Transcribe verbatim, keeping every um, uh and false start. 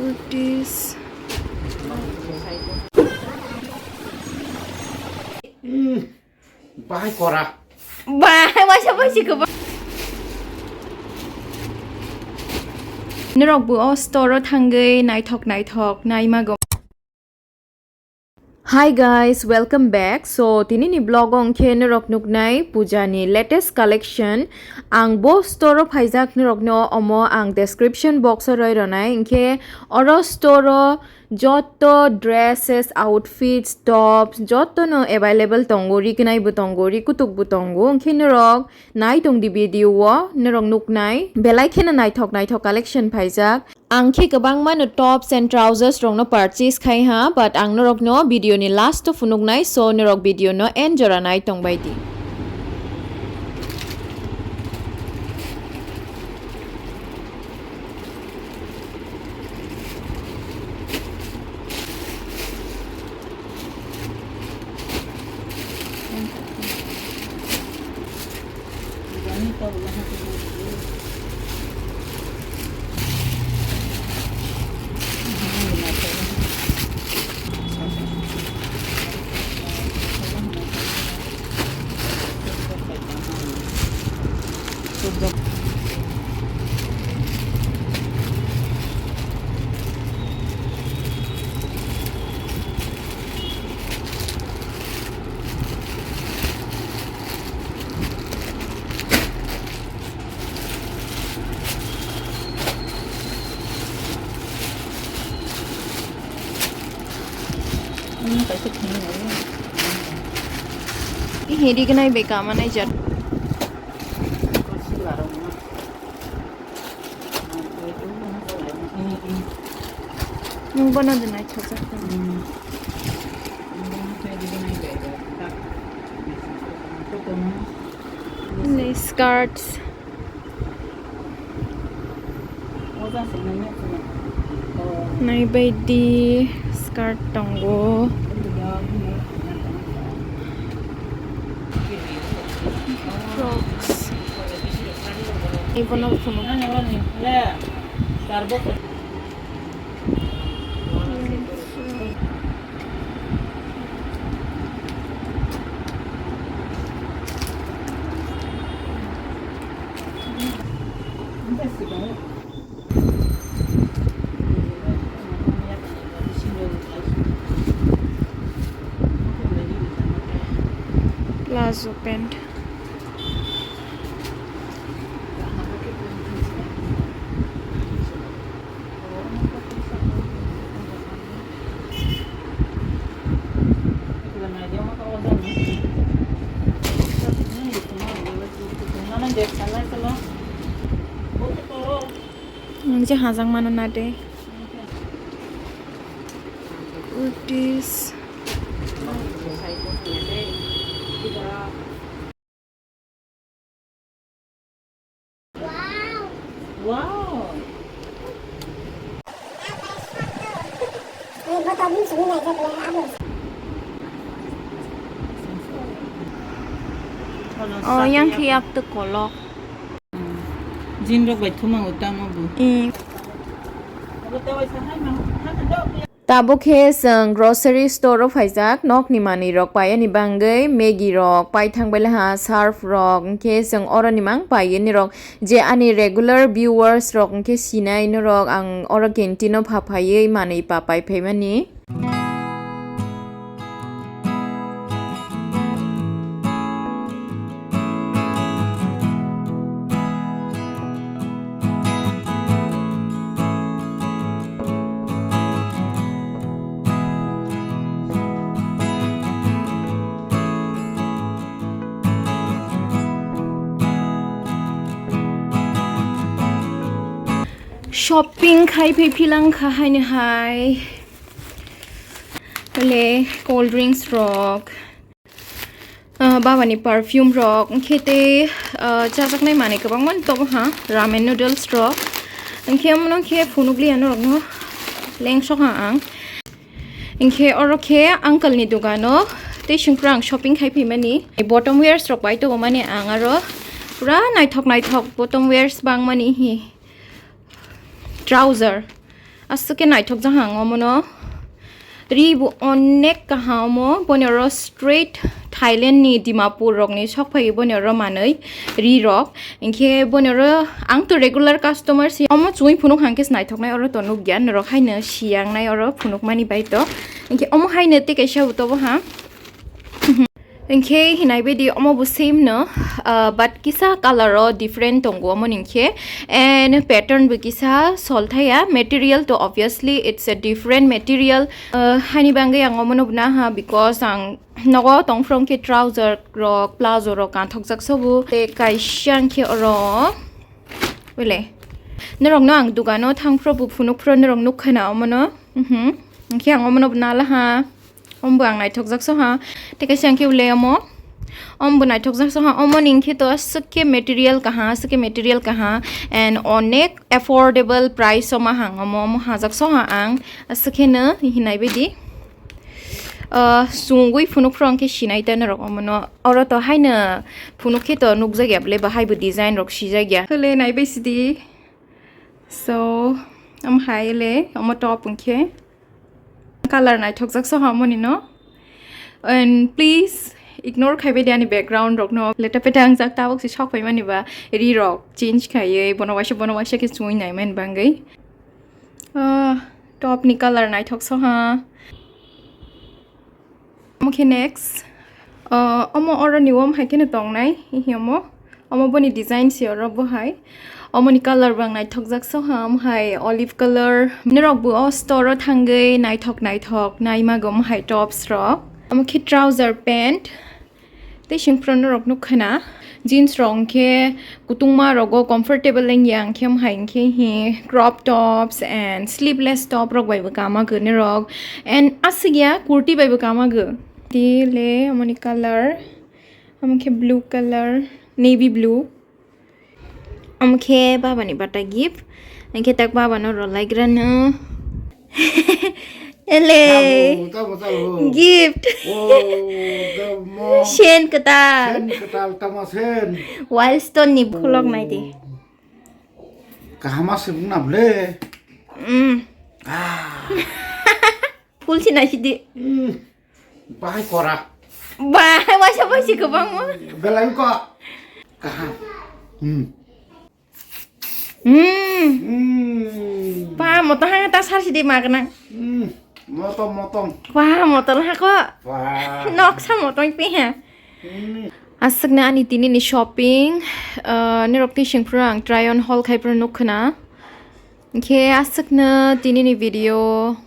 Kurtis. Bai kora. Bai, waisa waisi kwbang. Norok bo o store o thangwi naithok naithok naimago. Hi guys, welcome back. So, tini ni vlog o hwnkhe norok nuknai puja ni latest collection. Ang bo store o phaijak norok no omo ang description box o roi ronai. Hwnkhe oro store o joto dresses, outfits, tops joto no available tongo, rignai bo tongo, rikutuk bo tongo. Hwnkhe norok nai tong di video o, norok nuknai belai kheno naithok naithok collection phaijak. Ang khe kwbangma no tops and trousers rokno purchase khai ha, but ang norokno video ni last o phunuknai, so norok video no end jora nai tongbai di. Hiri gwnai bai kama nai jar. Nung bono de nai chajak. Ni skirts. Naibaidi skirt tongo. Crocs. Ibono phunuk. Plazo pant. Ang je hajang mano na de. Kurtis. Wow. Oh, yang khiak tu kolok. Jin rok bai thumang utang obo. Eh. Tabuk khe chwng grocery store o phaijak, nokni manwi rok paiyani bangwi, Maggi rok, paithang belaha, surf rok, hwnkhe chwng oroni mang paiyani rok. Je ani regular viewers rok hwnkhe sinai norok, ang oro canteen o pha phaiwi manwi pa pai phaimani. Shopping khai phai philang kha haino hai. Le cold drinks rok. Ah, babani perfume rok, hwnkhe tei, ah, chajaknai manwi kwbangma tongo ha, ramen noodles rok. Hwnkhe omono khe phunukliya norokno lengsokha ang. Hwnkhe oro khe uncle ni dogano tei songpra ang shopping khai phaimani. Bottom wears rok bai tongomani ang aro pura naithok naithok bottom wears bangmani hi. Trouser. Aswk khe naithok jak ang omono. Ri bo onek kaham omo, boni oro straight Thailand ni Dimapur rok ni sok phai boni oro manwi ri rok. Hinkhe boni oro ang to regular customer si, omo chumui phunuk hang khe naithok nai, oro to nukya norok haino siyang nai oro phunuk mani bai to. Hinkhe omo haino tei kaisa bo tobo ha. Hinkhe hinai baidi omo bo same no, ah, but kisa color o different tongo omo ni hinkhe, and pattern bo kisa sol thaya, material to obviously it's a different material. Ah, hani bangwi ang omo no bwna ha, because ang nogo tongphrong khe trouser rok, plazo rok kanthok jak sobo, tei kaisa hinkhe oro, wele, norok no ang dugano thangphro bo phunukphro norok nukkhana omo no, mhm, hinkhe ang omo no bwna la ha. Omo bo ang naithok jak soha. Tei kaisa hinkhe ulai omo. Omo bo naithok jak soha. Omo ni hinkhe to aswk khe material kaha, aswk khe material kaha. And onek affordable price o ma hang omo, omo hajak soha ang. Aswk khe no hinai baidi. Ah, chumui phunuk phro hinkhe sinai ta norok omo no. Oro to haino phunuk khe to nukjak ya bwle, bahai bo design rok sijak ya. Hwle nai bai sidi. So, omo hai le, omo top hinkhe. Color naithok jak soha omo ni no. And please ignore khai bai di ani background rok no. Leta peta ang jak tabuk si sok phai mani ba ri rok change khaiwi bono waisa bono waisa khe chumui nai mani bangwi. Ah, top ni color naithok soha. Omo khe next. Ah, omo oro ni omo hai kheno tongnai, hihi omo. Omo boni design si oro bo hai. Omo ni color bo ang naithok jak soha, omo hai olive color. Norok bo o store o thangwi naithok naithok nai mago omo hai tops rok. Omo khe trouser pant. Tei singphro norok nukkhana. Jeans rok hinkhe kutungma rogo comfortable wngya, hinkhe omo hai hinkhe hi crop tops and sleeveless top rok bai bo kama gwnwi rok. And aswk ya kurti bai bo kama gw. Tei le omo ni color, omo khe blue color, navy blue. Omo khe baba ni bata gift. Hinkhe tak baba no rwlaigra no. Ele. Tamo, tamo, tamo. Gift. Oh, tamo. Sen kwtal. Sen kwtal, tamo sen. Wildstone ni khulok nai di. Kahama se bung na ble. Mm. Ah. Full si nai si di. Mm. Bahai kora. Bahai waisa waisi kwbangma. Belai ko. Kaham. Hmm. Hmm. Hmm. Ba, moto hang ta sar sidi magna. Hmm. Moto, moto. Ba, moto lah ko. Wah. Nok sa moto pi ha. Hmm. Aswkna ani tini ni shopping, ah, nirok twi singphuru ang try on haul khai phuru nukkhana. Khe aswkna tini ni video.